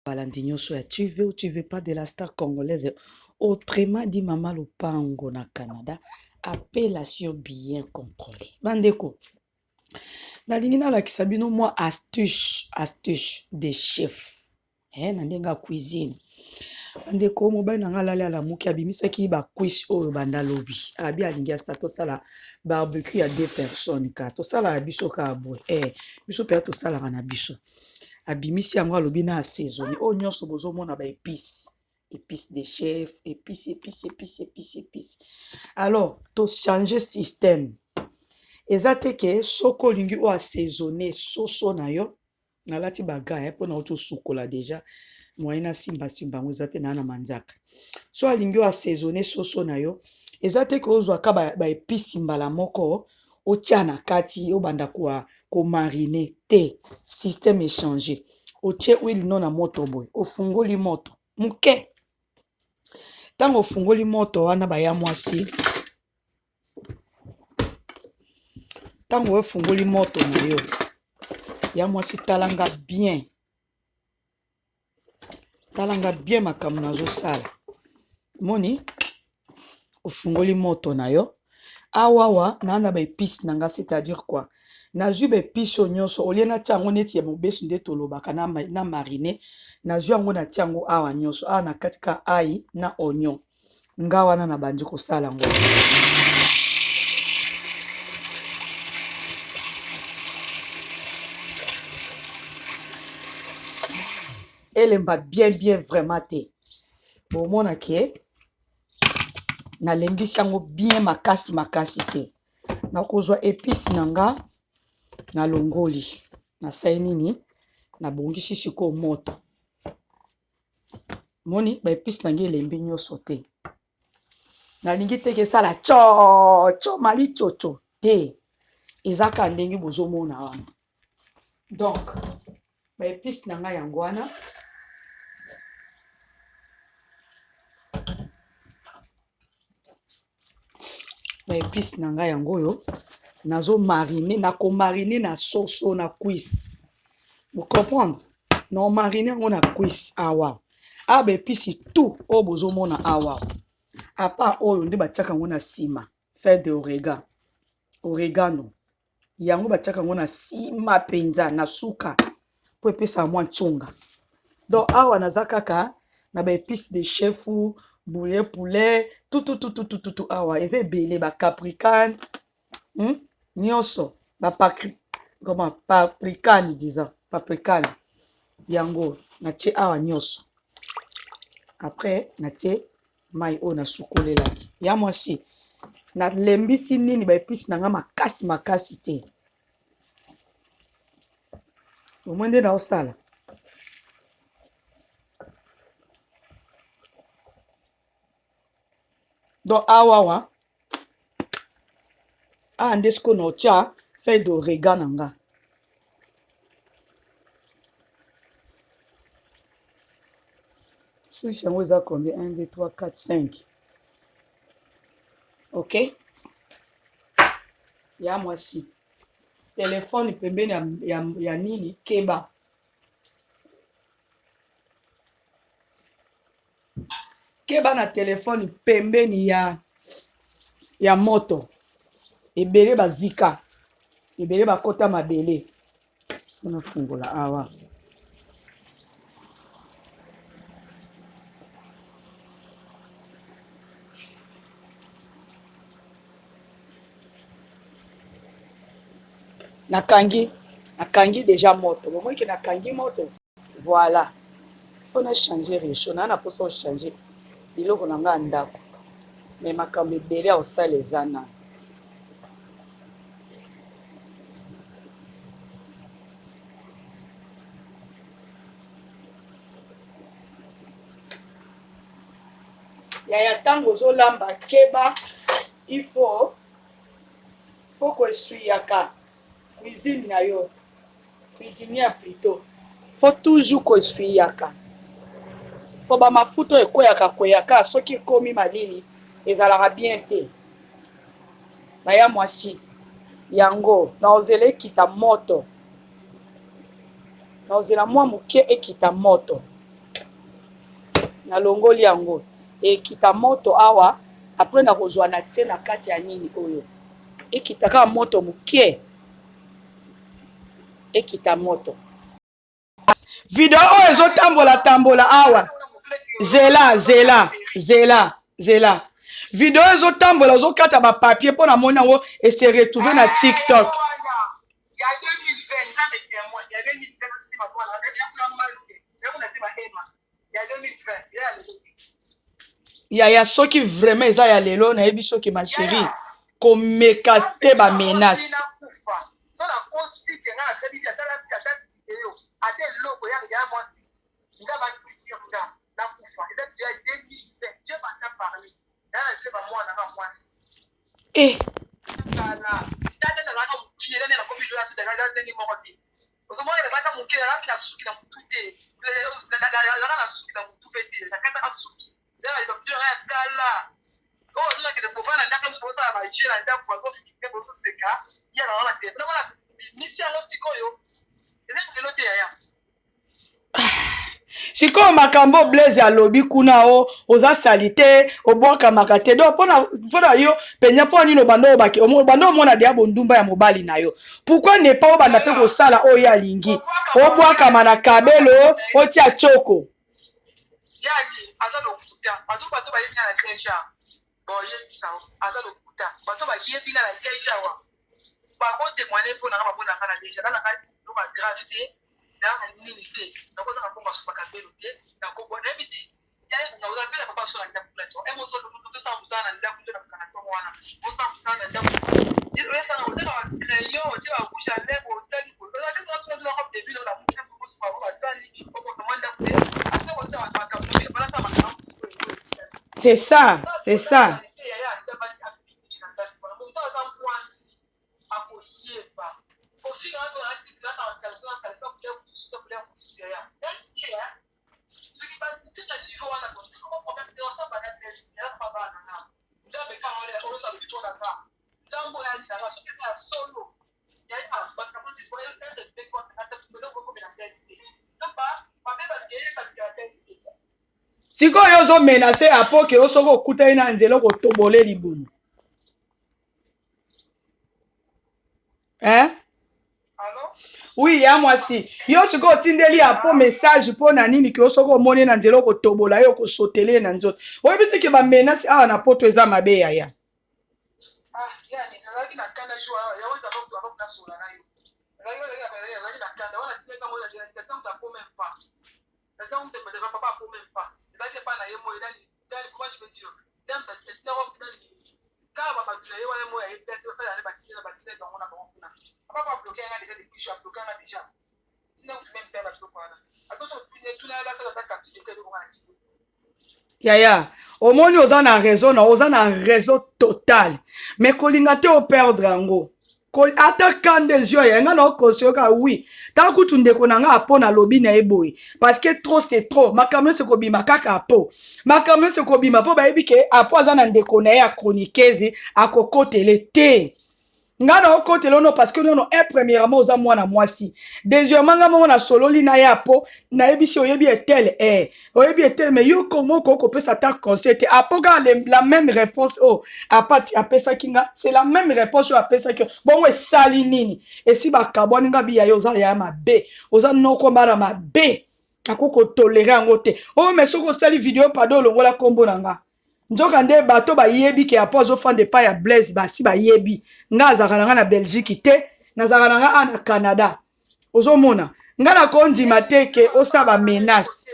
Balandi nyonso ya tu veux ou tu veux pas de la star congolaise, autrement dit mama lopango na Canada, appellation bien contrôlée. Bandeko, nalingi nalakisa bino mwa astuce, astuce de chef na ndenge ya cuisine. Bandeko, mobali na nga alali alamuki, abimisaki ba cuisse oyo banda lobi, abi alingi asa tosala barbecue ya deux personnes, ka tosalaka biso kaka boye, biso mpenza tosalaka na biso. Abimisi yango, alobi na assaisonner oyo nyonso bozomona, ba épice, épice de chef, épice, épice, épice, épice, épice. Alors tochange système. Eza te ke soki olingi oyo assaisonner soso na yo, nalati baga mpona oti osukola déjà, moyen nasimbasimba yango eza te, naa na manzaka. So alingi oyo assaisonner soso na yo, eza te ke ozwaka ba épice mbala moko otia na kati, obanda komariner te. Système échange: otie huile no na moto boye, ofungoli moto moke. Ntango ofungoli moto wana, baya mwasi, ntango ofungoli moto na yo, ya mwasi, talanga bien, talanga bien makambo nazosala. Moni, ofungoli moto na yo awawa, naa na ba épice na nga, c'est-à-dire quoi, nazwi ba épice oyo nyonso, olie natia yango neti ya mobesu nde tolobaka na marine. Nazwi yango, natia yango awa nyonso, awa na kati ka ail na oignon. Nga wana na bandi kosala yango. Elemba bien bien vraiment te, bomona ke nalembisi yango bien makasi makasi te. Nakozwa épice na nga, nalongoli, nasali nini? Nabongisi sikoyo moto. Moni, ba épice na ngai elembi nyonso te. Nalingi te ke esala tso mali tsotso te, eza kaka ndenge bozomona wana. Donc ba épice na ngai yango wana. Ba épice na ngai yango oyo nazomariner, nakomariner na soso, na cuisse. Bocomprendre, na mariner yango na cuisse awa. Awa ba épice tout oyo bozomona awa, à part oyo nde batiaka yango na nsima, feuille de origan, oregano, yango batiaka yango na nsima mpenza na suka mpo epesaka mwa ntsonga. Donc awa naza kaka na ba épice de chef, boulet, poulet, tutututututu, awa eza ebele, bacapricane, Nyonso comment, paprikane, disons paprikane, yango natie awa nyonso. Après natie mai oyo nasukolelaki ya mwasi. Nalembisi nini, ba épice na nga makasi makasi te. Omoi nde naosala. Donc awawa awa nde sikoyo na otya feuille d'origan na nga. Sushi yango eza combien? 1, 2, 3, 4, 5. Ok, ya mwasi, telefone pembeni ya nini? Keba, keba na telefone pembeni ya moto. Ebele bazika, ebele bakota mabele. Nafungola awa. Nakangi, nakangi déjà moto. Bomoni ke nakangi moto. Voilà, faut na changer réchaud. Naa na mposa ochanger biloko na ngai ya ndako, mais makambo ebele ya kosala eza nano. Yaya, ntango ozolamba, keba, il faut koesuyaka cuisine na yo, cuisinière plutôt. Faut toujours koesuyaka mpo bamafuta oyo ekweyaka kweyaka, soki ekomi malili ezalaka bien te. Baya mwasi, yango naozela ekita moto, naozela mwa moke ekita moto. Nalongoli yango ekita moto awa après nakozwa na tie na kati ya nini oyo ekita kaka moto mokie ekita moto. Video oyo ezotambola tambola awa, zela zela zela zela, video ezotambola, ozokata ba papier mpo na moni yango ese retrouve na TikTok. Ya 2020, Nzambe témoin, ya 2020, ya 2020, ya lelo. Yaya, soki vraiment eza ya lelo, nayebi soki ma chérie komeka te ba menace. So nakosi te, nga nasali ata video, ata eloko ya mwasi nga nga nakufa, eza ya 2020. Dieu m'a parlé, nga naseba mwana nga mwasi. Eh. Kala tata nazalaka mokie, nani nakomi lola, so ndenge moko te. Ozomona, nazalaka moke, nazalaki na suki na motu te, nazalaka na suki na motu mpe te, nakataka suki ya kala oyo ozokende kovanda na ndako, bosala baje na ndako, bazofilme, bozoseka ye na wana te. Wana misi yango sikoyo eza lelo te, yaya. Sikoyo makambo Blaise alobi kuna, o oza sali te, obwakamaka te. Donc mpona yo penya, mpo nini obanda obaki, obanda omona deya bondumba ya mobali na yo? Pourquoi ne pas obanda mpe kosala oyo alingi, obwakama na kabelo, otia tioko? Yani aza lokuta. Bato bayebi nga na Liège, boyebisa aza lokuta. Bato bayebi nga na Liège awa bakotémoigne mpo nanga, bamona nga na Liège, nga nanga eloko ya grave te, naa na nini te, nakozanga mbongo asomba kabelo te, nayebi te. Oza mpe na papa so na ndako kuna to tosala mosala na ndako, nde nakoka na ntongo wana osala mosala na ndako, oza na bacrayon, otie ba rouge à lèvre, otali début na basali okozama ndako te, ata kosala makambo banasala makambo. C'est ça, c'est ça. Aza mwasi, akoyeba kofinga mosusu, yaya. Soki batina niveau wana, problème te, osamba na te, bana na Nzambe kaka osala mpo na nga. Nzambe oyo alingaka, soki eza ya solo, yaya, bato mabe balingi te. Sikoyo ozomenacer apoke yo, soki okutani na nzela, okotobole libumu, hein? Oui, ya mwasi, yo sikoyo otindeli apo message mpo na nini? Ke yo soki omoni na nzela, okotobola ye, okosotele ye na nzoto. Oyebi te ke bamenace awa na Poto eza mabe, yaya. Ah, yani nazalaki na kanda jour yango, avant nasola na yo, nazalaki na kanda wana. Tindaki yango apo même pas, papa apo même pas, ezalaki epa na ye moyo nani, comment je peux dire, kaka babato na ye wana moyo ayebi te, basala batina batina bango na bango kuna. Papa abloqué nga déjà depuis jour, abloqué nga déjà, tina kutu même te babiloko wana. Atoto tuna basala ata capture te, eloko wana tini. Yaya, omoni, oza na raison na oza na raison totale, mais kolinga te operdre yango. Ata kanda ezwi ya nga na okonseyo kaka. Oui, tala kutu ndeko na nga apo, nalobi na ye boye parce que trop c'est trop. Makambo nyonso ekobima kaka apo, makambo nyonso ekobima mpo bayebi ke apo aza na ndeko na ye ya chroniqueuse, akokotele te. Nga na okotela ono parce que nono un, premièrement oza mwana mwasi, deuxièmement nga moko nasololi na ye apo, nayebisi oyebi etele, oyebi etele, mais yo moko okopesa ata conseil te. Apo kaka la même réponse oyo apati apesaki nga, c'est la même réponse oyo apesaki yo. Bongo esali nini? Esi bakabwani. Nga biya, yo oza yaya mabe, oza noko bana mabe, akoki kotolérer yango te oyo. Mais soki osali video, pardon, olongola nkombo na nga. Nzoka nde bato bayebi ke apo azofanda epai ya Blaise, basi bayebi nga azalaka na nga na Belgique te, nazalaka na nga a na Canada. Ozomona, nga nakondima te ke osala bamenace.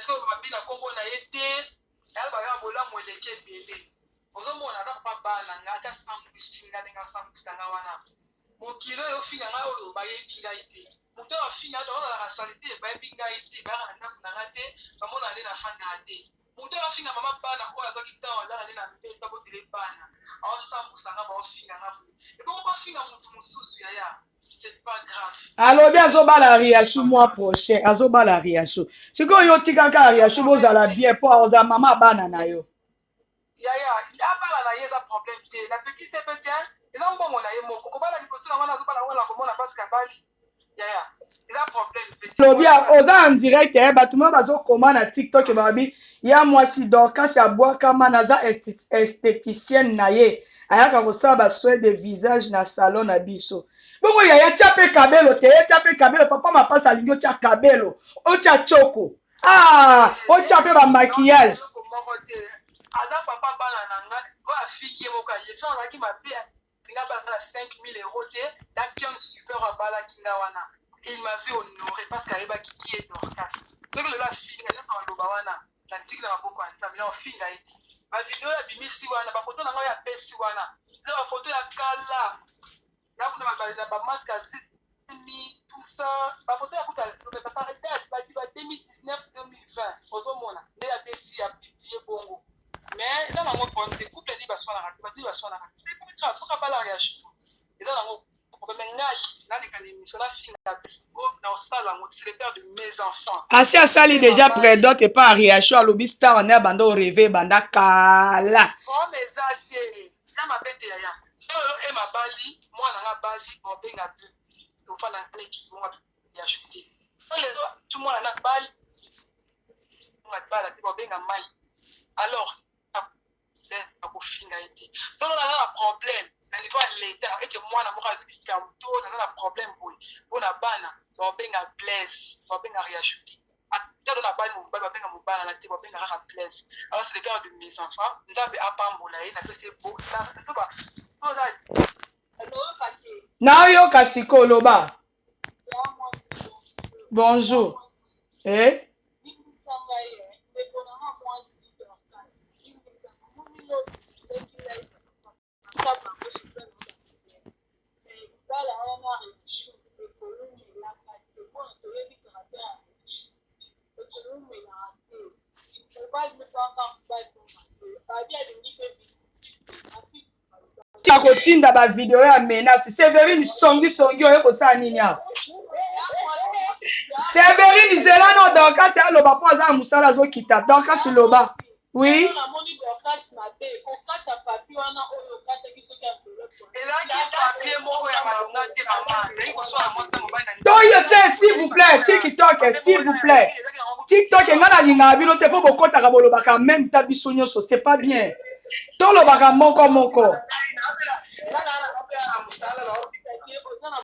Mabe na nkombo na ye te, alobaka bolamu eleki ebele. Ozomona, aza papa bana nga, ata sambwisi nga ndenge asambwisa nga wana, mokili oyo ofinga ngai oyo, bayebi ngai te. Moto oyo afinga to bazalaka sali te, bayebi ngai te, bayaka na ndako na nga te, bamona nde nafandaka te. Moto oyo afinga mama bana oyo azwaki ntango alala nde na mbeto, abotele bana, aosambusa nga, baofinga nga boye, ebongo bafinga motu mosusu, yaya, c'est pas grave. Alobi azobala Riachu mois prochain, azobala Riachu. Sikoyo yo otikaka Riachu, bozala bien mpo ozala mama bana na yo. Yaya, abala na ye, eza problème te, napekisi ye mpe te, eza mbongo na ye moko. Kobala liboso na wana azobala wana, komona parce que abali, yaya, eza problème mpe te. Lobi oza en direct, eh, bato moko bazokoma na TikTok, balobi ya mwasi Dorcas abwakama, naza esthéticienne na ye, ayaka kosala basoin de visage na salon na biso. Bongo yaya, tia mpe kabelo te, tia mpe kabelo. Papa Mapasi alingi otia kabelo, otia tioko, ah, otia mpe bamaquillage. Moko te, aza papa bana na nga oyo afingi ye moko aye so azalaki mabe, alinga bana na 5000 € te. Dakion super abalaki nga wana, il m'avait honoré parce que ayebaki qui est Dorcas. Soki lelo afinga nyonso aloba wana, natiki na maboko ya Nzambe, na ofinga ye te. Bavideo oyo abimisi wana, bafoto na ngai oyo apesi wana, eza bafoto ya kala na kuna bamasque azemi, tout ça, bafoto ya kuta date badi ba 2019, 2020. Ozomona nde apesi, apublie bongo, mais eza nango problème te. Couple nde baswanaka te, bato baswanaka te, c'est pas grave. Soki abalaka ya jour, eza nango problème. Ngai naleka na émission nafinga na osala yango, c'est le père de mes enfants. Asi asali déjà prédote epa Ariasho, alobi star ne abanda orêver banda kala. Problème eza te, eza mabe te yaya. So lelo e mabali mwana nga bali obenga ofanda leki monga ya te. So lelo tu mwana na bali bala te, babenga mai, alors akofinga ye te. So naza na problème na niveau ya l'État eke mwana moko azwi likambo to naza na problème boye mpona bana, babenga Blaise, babenga Riachuti. Ata lo na bali mobali, babenga mobala na te, babenga kaka Blaise. Alors c'est le père de mes enfants, Nzambe apambola ye, napesi ye. So Nayoka sikoyo, loba. Bonjour, eh? Limbisa ngai, ndeko nanga mwasi Dorcas, limbisa. Omoni lobi leki live tika bango super na bafidèle, mais libala wana Rechu ekowumelaka te, mpona toyebi caractère ya Rechu, ekowumelaka te. Mobali mpe kaka mobali mpo mabe babi alingi mpe visi afi. Tika kotinda bavideo ya menace. Severine, songisongi oyo kosala nini awa? Severine, zela no Dorcas aloba mpo aza na mosala, azokita. Dorcas, loba. Oui. Namoni Dorcas mabe kokata papier wana oyo okataki soki enveloppe. Ezalaki papier moko ya malonga te, mama, ezalaki koswala mwasi na mobali na Toyo te, s'il vous plaît. TikTok, s'il vous plaît, TikTok, nga nalingaka bino te mpo bokɔtaka, bolobaka même ta biso nyonso, c'est pas bien. Tolobaka moko moko. Oza na